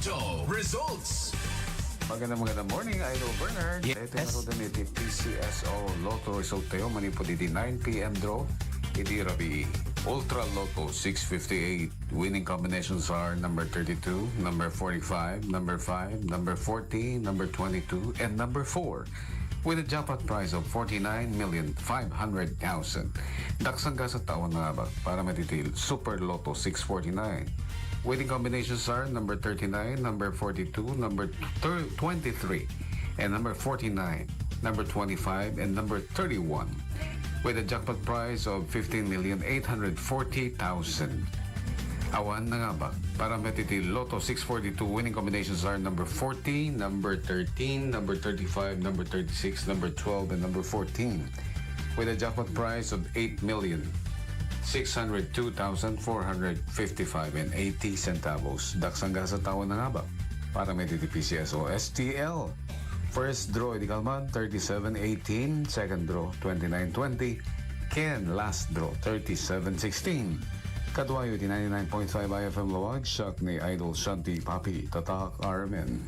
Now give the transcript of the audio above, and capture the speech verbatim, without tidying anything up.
Show results. Magandang, magandang morning, Idol Bernard. Yes. Iti ngaruden iti P C S O Lotto result tayo manipud iti nine p.m. draw iti rabii. Ultra Lotto six fifty-eight. Winning combinations are number thirty-two, number forty-five, number five, number forty, number twenty-two, and number four, with a jackpot price of forty-nine million five hundred thousand. Daksang gasat taon nga abak para matitil Super Lotto six forty-nine. Winning combinations are number thirty-nine, number forty-two, number thir- twenty-three, and number forty-nine, number twenty-five, and number thirty-one, with a jackpot price of fifteen million eight hundred forty thousand. Awan nangabak para matitil Lotto six forty-two. Winning combinations are number forty, number thirteen, number thirty-five, number thirty-six, number twelve, and number fourteen, with a jackpot price of eight million six hundred two thousand four hundred fifty-five and eighty centavos. Daksang gasat taon nangabak para matitil P C S O S T L. First draw iti kalman, thirty-seven eighteen. Second draw, twenty-nine twenty. Ken, last draw, thirty-seven sixteen. Kaduayo iti ninety-nine point five I F M Lawag, siak ni Idol Shanti Papi, Tatak Armen.